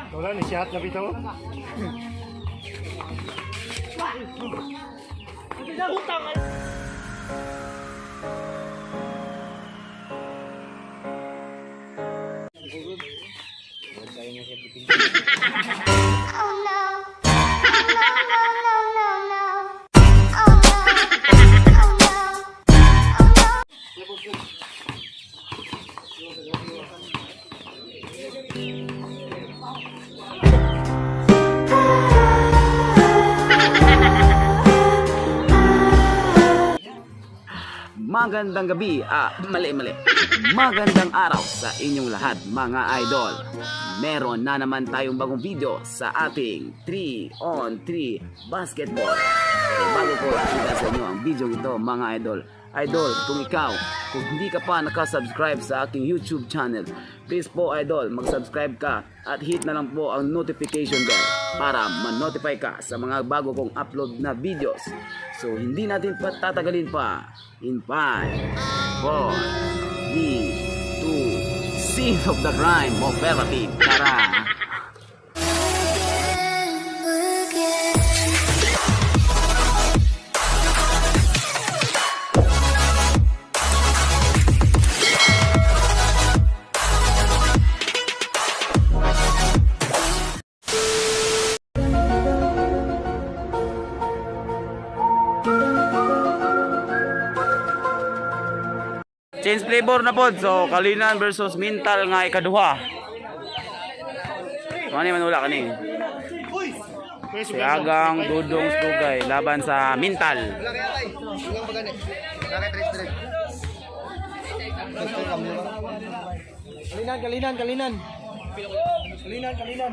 Wala ni shot na bitaw. Oh no. Oh no, no, no, no, no. Oh no. Oh no. Oh no. Magandang gabi, mali mali. Magandang araw sa inyong lahat, mga idol. Meron na naman tayong bagong video sa ating 3 on 3 basketball. Pero bago ko ipakita sa inyo ang video ito, mga idol. Idol, kung ikaw, kung hindi ka pa nakasubscribe sa aking YouTube channel, please po, idol, mag-subscribe ka at hit na lang po ang notification bell para ma-notify ka sa mga bago kong upload na videos. So, hindi natin patatagalin pa. In 5, 4, 3, 2, Scene of the Crime, Operative. Tara! Change flavor na pod. So, Kalinan versus Mintal nga ikaduha. Mani man wala kani. Si Agang Dudong Sugay laban sa Mintal. Kalinan, kalinan, kalinan. Kalinan, kalinan.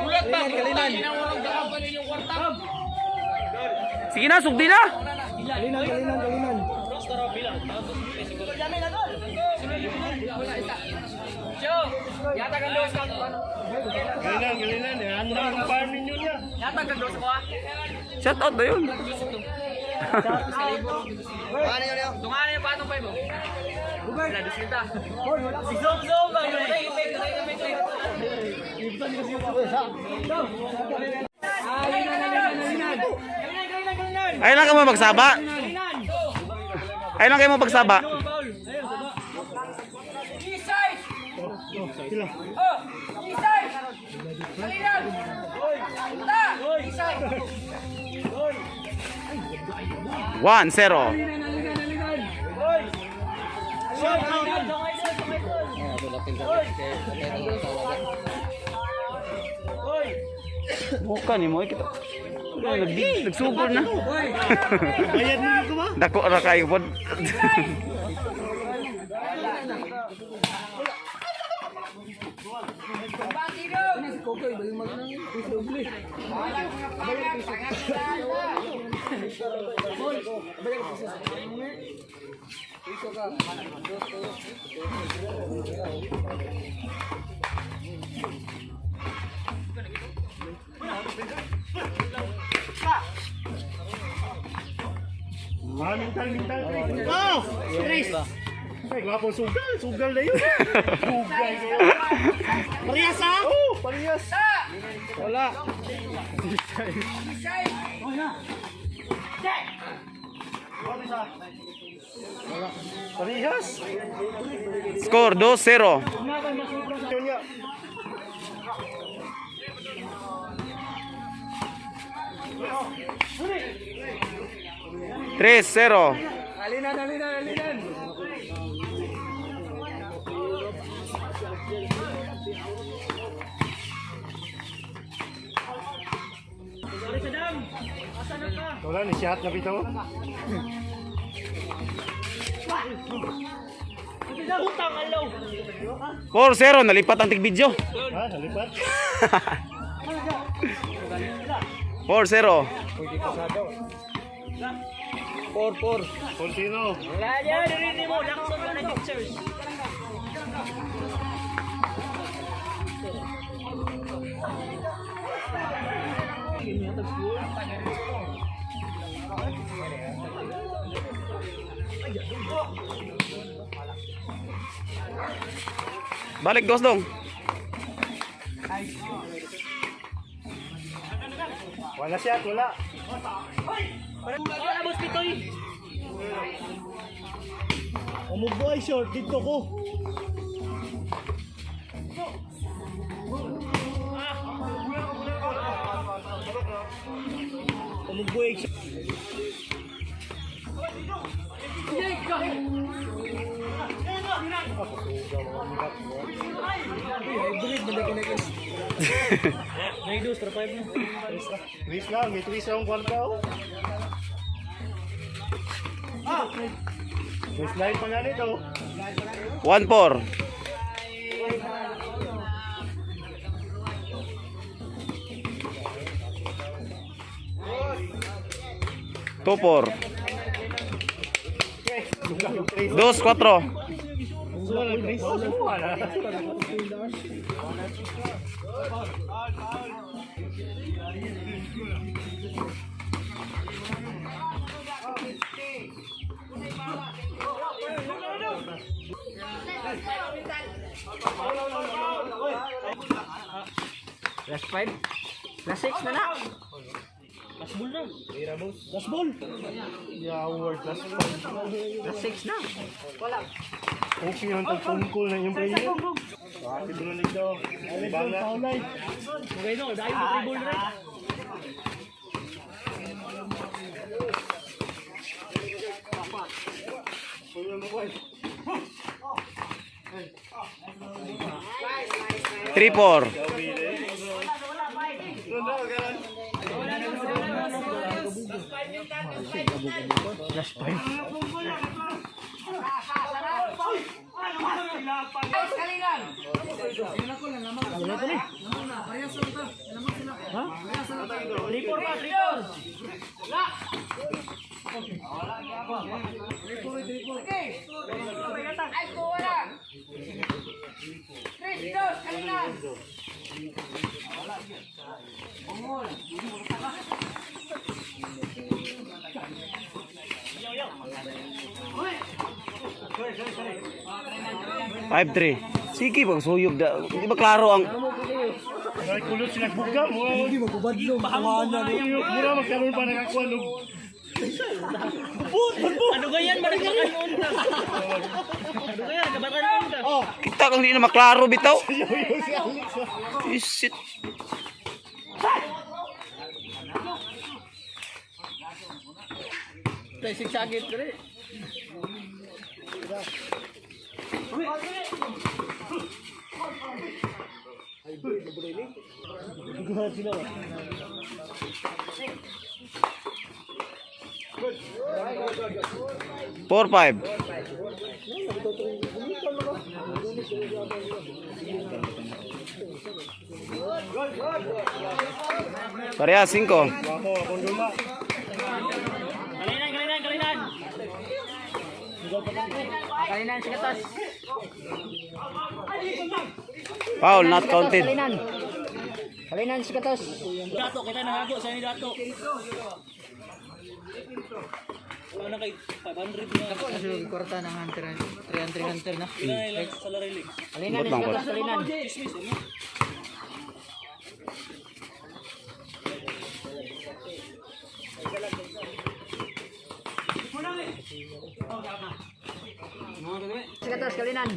Kalinan, kalinan. Sige na, sugdi na. Kalinan, kalinan, kalinan. Kalinan, kalinan. Handa ang farm ninyo niya. Shout out na yun. Ayun lang kayo magsaba. Ayun lang kayo magsaba. 1-0. Bukan ni mo kita. Nagsugod na. Bayad mo ko ba? Dako ra kayo pod. Ah, mental, mental. Oh! Chris! Ay, gwapo sugal. Sugal na yun. Sugal. Parehas ah? Oh, parehas. Wala. Parehas. Score 2-0. Yun nga. 3-0. Alinan, alinan, alinan. Wala ni shot na bitaw. 4-0 nalipat ang tig-video. Ha, nalipat. 4-0. Contino. Balik dos dong. Wala siya, wala. Wala, boss Pitoy. Umugbo ay short dito ko. Umugbo ay short. May dos, tra five na. Twist lang, may twist akong kwarta oh. May slide pa nga nito. 1-4. 2-4. 2-4. Wala. Last 5. Last 6 na na. Last ball na. Last ball. Yeah, award last ball. Last 6 na. Okay, ang tagtungkol na yung player. Bakit doon nito? Banga. Okay no, dahil mo 3 ball rin. 3-4. Last 5. Wala pa ni. Ha? 3-4 pa, 3-4. Ay, wala. Chris, dos, kalinan. 5-3. Sige, pag suyog da. Di ba klaro ang Ay, kulot sila buga mo. Hindi magubadlong. Mura magkaroon pa nakakuha ng Ano ganyan? Maragbakan ka. Ano ganyan? Nagabatan ka. Kita kung hindi na maklaro bitaw. Shit. Tayo sigsagit dali. 4-5. Pareha, 5. Ako, akong luma. Kalinan, kalinan, kalinan. Kalinan, sikatas. Foul, not counted. Kalinan. Kalinan, sikatas. Dato, kita nahago sa ni Dato. Ano kay 500 na. Ako na sila kwarta ng hunter, 300 hunter na. Salary league. Kalinan, Ba't lang sikatas, kalinan. Dismiss, ano? Sikatas, kalinan.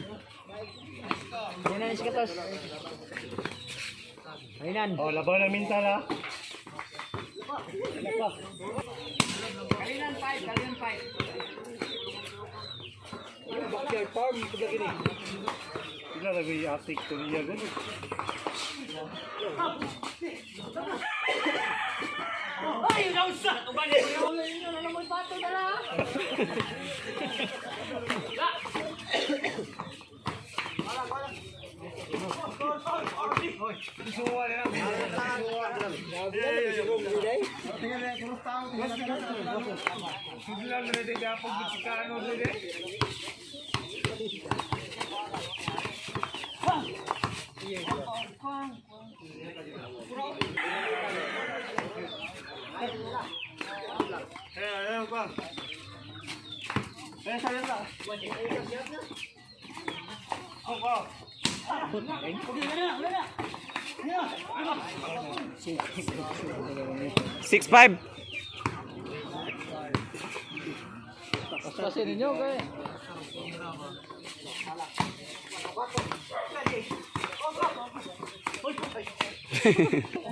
Kalinan, sikatas. Kalinan. Oh, laban ng mental ha. Kalinan 5, kalinan 5. Sila lagi atik to niya gud. Ay, nausa! 6-5. Kasi ninyo kay.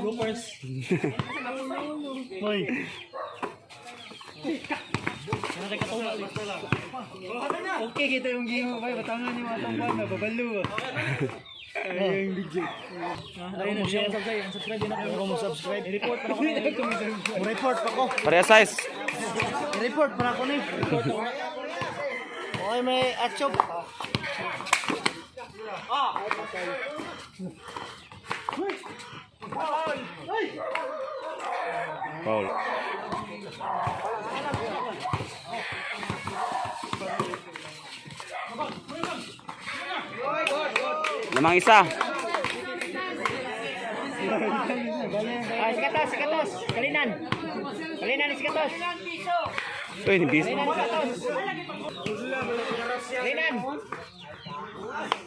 Bloopers. Hoy. Okay, kita yung game mo. Bay, batangan yung mga tangkwan na babalo. Ay, yung video. Ayun mo siya. Subscribe din ako. Ako mo subscribe. I-report pa ako. Report pa ko. Pareha size. I-report pa ako ni. Okay, may atchop. Foul. Lamang isa. Ah, sikatos, sikatos. Kalinan. Kalinan, sikatos. Uy, nibis. Kalinan, sikatos. Kalinan.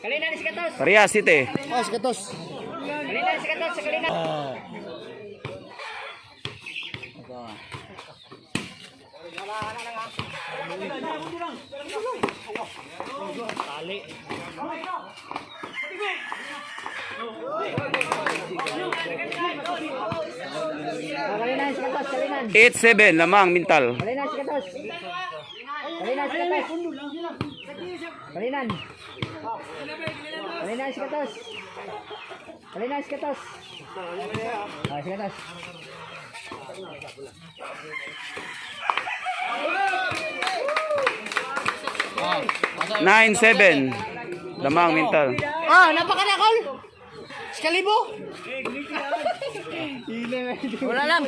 Kalinan, sikatos. Pareha, site. Oh, sikatos. Kalinan, sikatos. Kalinan. Kalinan, sikatos. Kalinan. 8-7, lamang mental. Kalinan, sikatos. Kalinan, sikatos. Kalinan. Kalinan, sikatos. Kalinan, sikatos. Ah, sikatos. 9-7, lamang mental. Ah, napakanakol. Skalibo. Wala lang.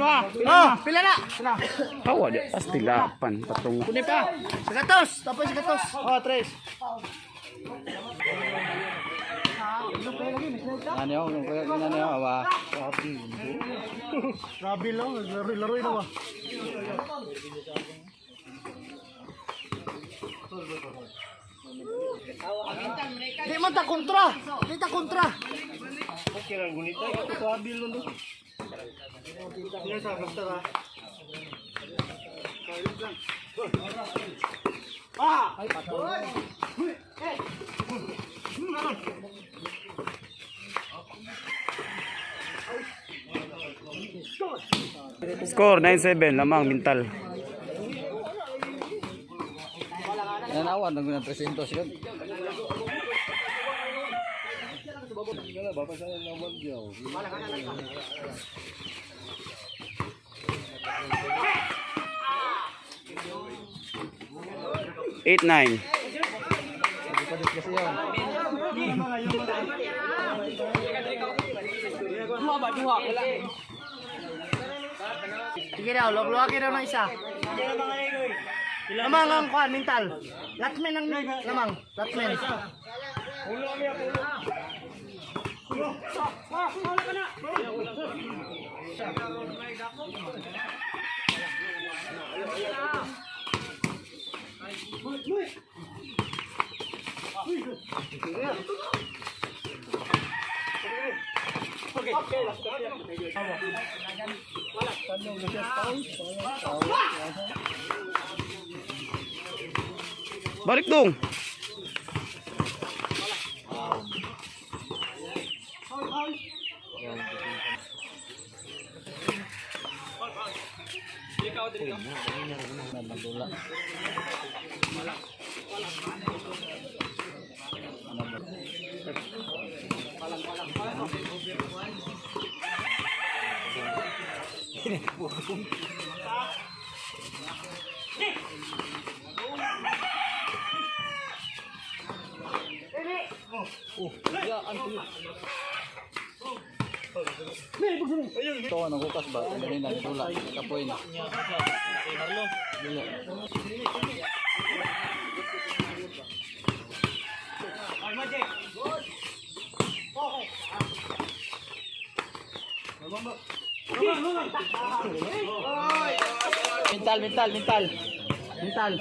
Oh, pila na. Tawa di. Pastilapan, patungo. Kunin pa. Sikatos. Tapos sikatos. Oh, tres. Ano yung ano yung awa? Grabe lang. Laro-laro na ba? Di man ta kontra. Di ta kontra. Okay lang gunita. Grabe lang do. Ah! Score 9-7, lamang mental. Nanawan nang 300 yun. 8-9. Sige daw, logluwagin daw ng isa. Lamang ang kuan, mental. Latmen ang lamang, latmen. Balik dong. Ito ang bukas ba? Ano na dula? Kapoy na. Mental, mental, mental. Mental.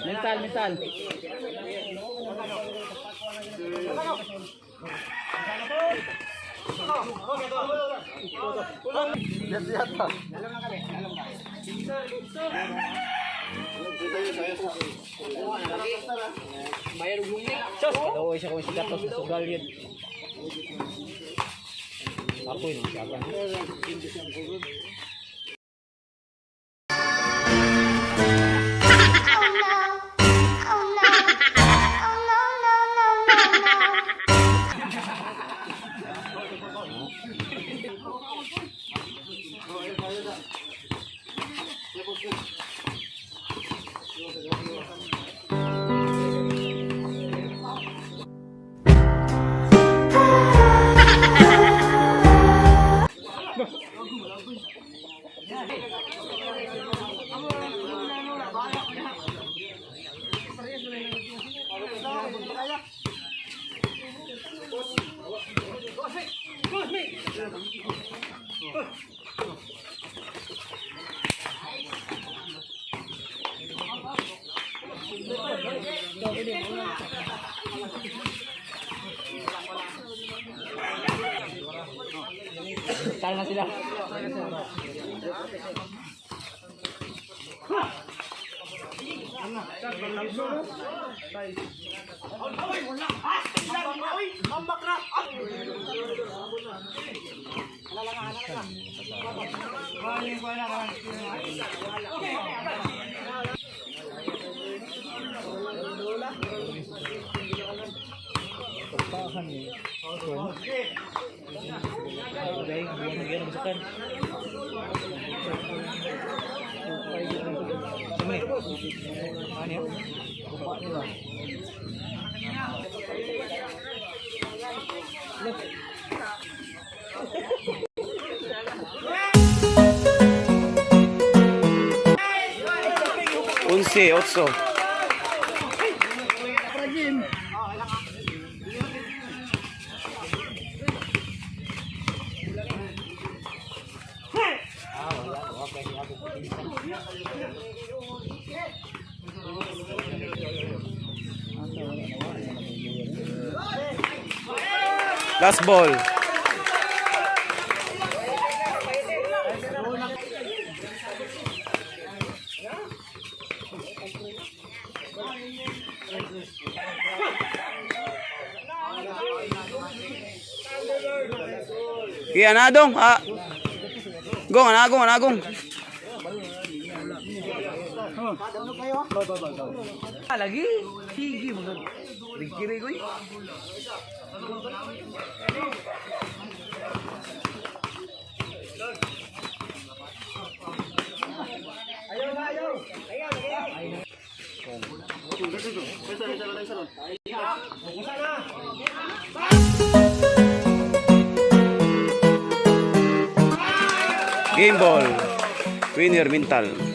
Mental, mental. Sos, kadaw siya kung sigatos na sugal yun. Ako yun, siya ba? Oh no. Oh no. Oh no, no, no, no, no. Mental na sila. Unse, otso. Last ball. Kaya na dong. Ah. Gong, anagong, anagong. Lagi, sige mo. Rigiri ko. Game ball. Winner mental.